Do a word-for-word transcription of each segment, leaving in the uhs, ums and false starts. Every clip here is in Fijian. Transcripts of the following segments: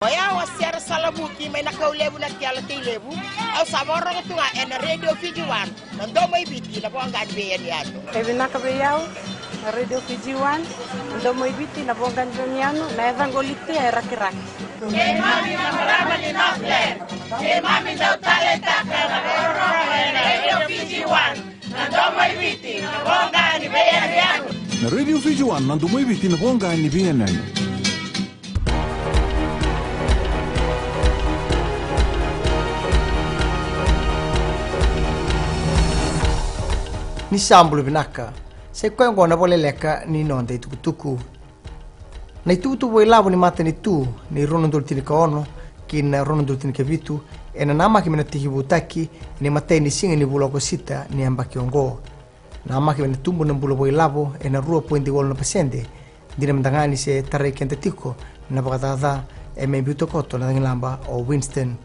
O yau o Sera Salavuki mai na Kaulevu na Tiala Teilevu. Au sa vakarorogo tu ga ena Radio Fiji One, na domo i Viti, na voqa ni veiyanuyanu. E vinaka vei au na Radio Fiji One, na domo i Viti, na voqa ni veiyanuyanu, na yacaqu o Litia e Rakiraki. Keimami na marama ni Northland, keimami dau taleitaka na vakarorogo ena Radio Fiji One, na domo i Viti, na voqa ni veiyanuyanu. Na Radio Fiji One, na domo i Viti, na voqa ni veiyanuyanu. Ni sa bula vinaka. Sa i koya oqo na vakaleleka ni noda itukutuku. Na ituvatuva ilavo ni matanitu ni rua na udolu tinikaono ki na rua na udolu tinikavitu ena namaki me na tekivutaki ena imatai ni siga ni vula o Okosita ni yabaki oqo. Namaki me na tubu na bula vakailavo ena rua poidi walu na pasede. Dina mada ga ni se tarai keda tiko na vakacaca e mai biuta koto na cagilaba o Winston.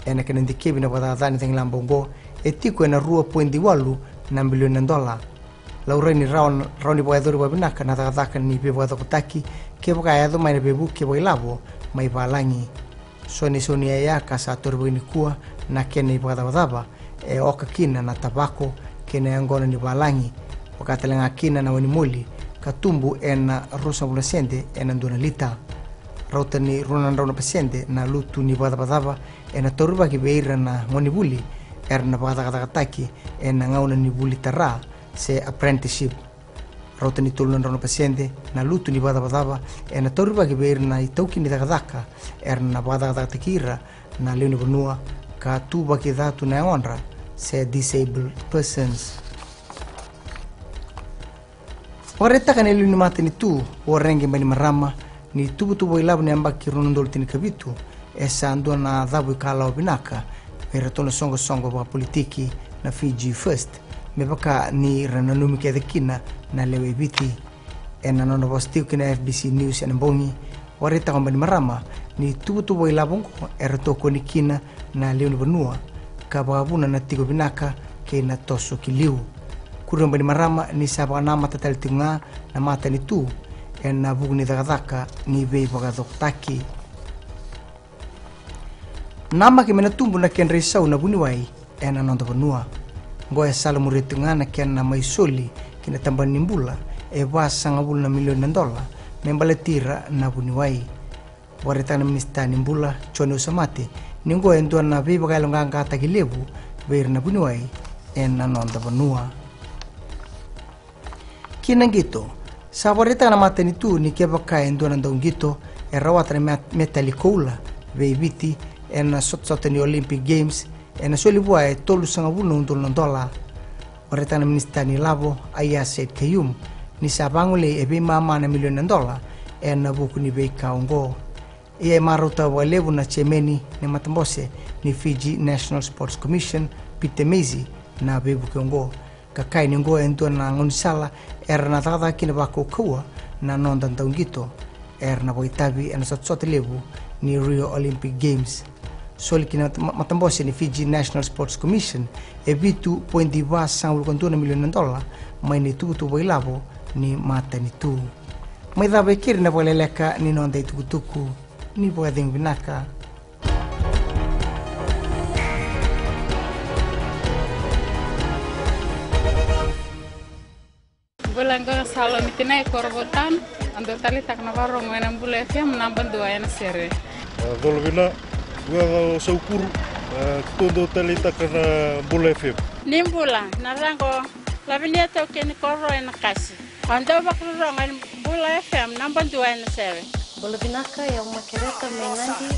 Ena kena dikevi na vakacaca ni cagilaba oqo, e tiko ena rua poidi walu na bilioni na dola. Laurai ni rawa, rawa ni vakayacori vakavinaka na cakacaka ni veivakacokotaki kevaka e yaco mai na veivuke vakailavo mai valagi. So na isauniyaya ka sa tauri vakanikua na kena ivakacavacava e oka kina na tavako kei na yaqona ni valagi, vaka tale ga kina na wainimoli ka tubu ena ruasagavulu na sede ena dua na lita. Rauta ni rua na drau na pasede na lutu ni vakacavacava ena taurivaki vei ira na gonevuli era na vakacakacakataki ena gauna ni vuli tara se apprenticeship. Rauta ni tolu na drau na pasede na lutu ni vakacavacava ena taurivaki vei ira na itaukei ni cakacaka era na vakacakacakataki ira na lewe ni vanua ka tu vakaicatu na yagodra se disabled persons. Vakaraitaka na iliuliu ni matanitu o Rege Bainimarama ni tuvatuva ilavo ni yabaki rua na udolu tinikavitu e sa dua na cavu ikalawa vinaka vei iratou na soqosoqo vakapolitiki na Fiji First, me vaka ni ra nanumi kece kina na lewe i Viti. Ena nona vosa tiko ki na F B C News ena bogi, vakaraitaka o Bainimarama ni tuvatuva ilavo oqo era tokoni kina na lewe ni vanua ka vakavuna na tiko vinaka kei na toso ki liu. Kuria o Bainimarama ni sa vakanamata tale tiko ga na matanitu ena vuku ni cakacaka ni veivakacokotaki. Namaki me na tubu na kedra isau na vuniwai ena noda vanua. Oqo e salamuria tiko ga na kena mai soli ki na tabana ni bula e vasagavulu na milioni na dola me baleti ira na vuniwai. Vakaraitaka na minisita ni bula, Jone Usamate, ni oqo e dua na veivakayaloqaqataki levu vei ira na vuniwai ena noda vanua. Ki na qito, sa vakaraitaka na matanitu ni kevaka e dua na dauqito e rawata na met-, metali koula vei Viti ena sotasota ni Olympic Games, ena soli vua e tolusagavulu na udolu na dola. Vakaraitaka na minisita ni lavo, Aiyaz Sayed-Khaiyum, ni sa vagolei e veimama na milioni na dola ena vuku ni veika oqo. Ia e marautaka vakalevu na jemeni ni matabose ni Fiji National Sports Commission, Peter Mazey, na veivuke oqo, ka kaya ni oqo e dua na gaunisala era na cakacaka kina vakaukauwa na noda dauqito era na vakaitavi ena sotasota levu ni Rio Olympic Games. Soli ki na ma-, matabose ni Fiji National Sports Commission e vitu poidi vasagavulu ka dua na milioni na dola mai na ituvatuva ilavo ni matanitu. Mai cava e keri na vakaleleka ni noda itukutuku. Ni vakacegu vinaka. Bula, qo na Salomi Tinai, Korovou Town. Au dau taleitaka na vakarorogo ena Bula F M, naba dua ena sere. A, colo vina, dua o Saukuru, a, keitou dau taleitaka na Bula F M. Ni bula, na yacaqu o Lavinia Taukei ni Koro ena Kasi. Au dau vakarorogo ena Bula F M, naba dua ena sere. Bula vinaka, o yau Makereta mai Nadi,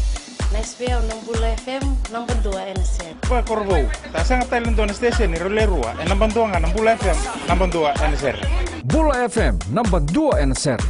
nice vei au na Bula F M, naba dua ena sere. Vakakorovou, sa sega tale e dua na station e rau lewe rua, e naba dua ga na Bula F M, naba dua ena sere. Bula F M, naba dua ena sere.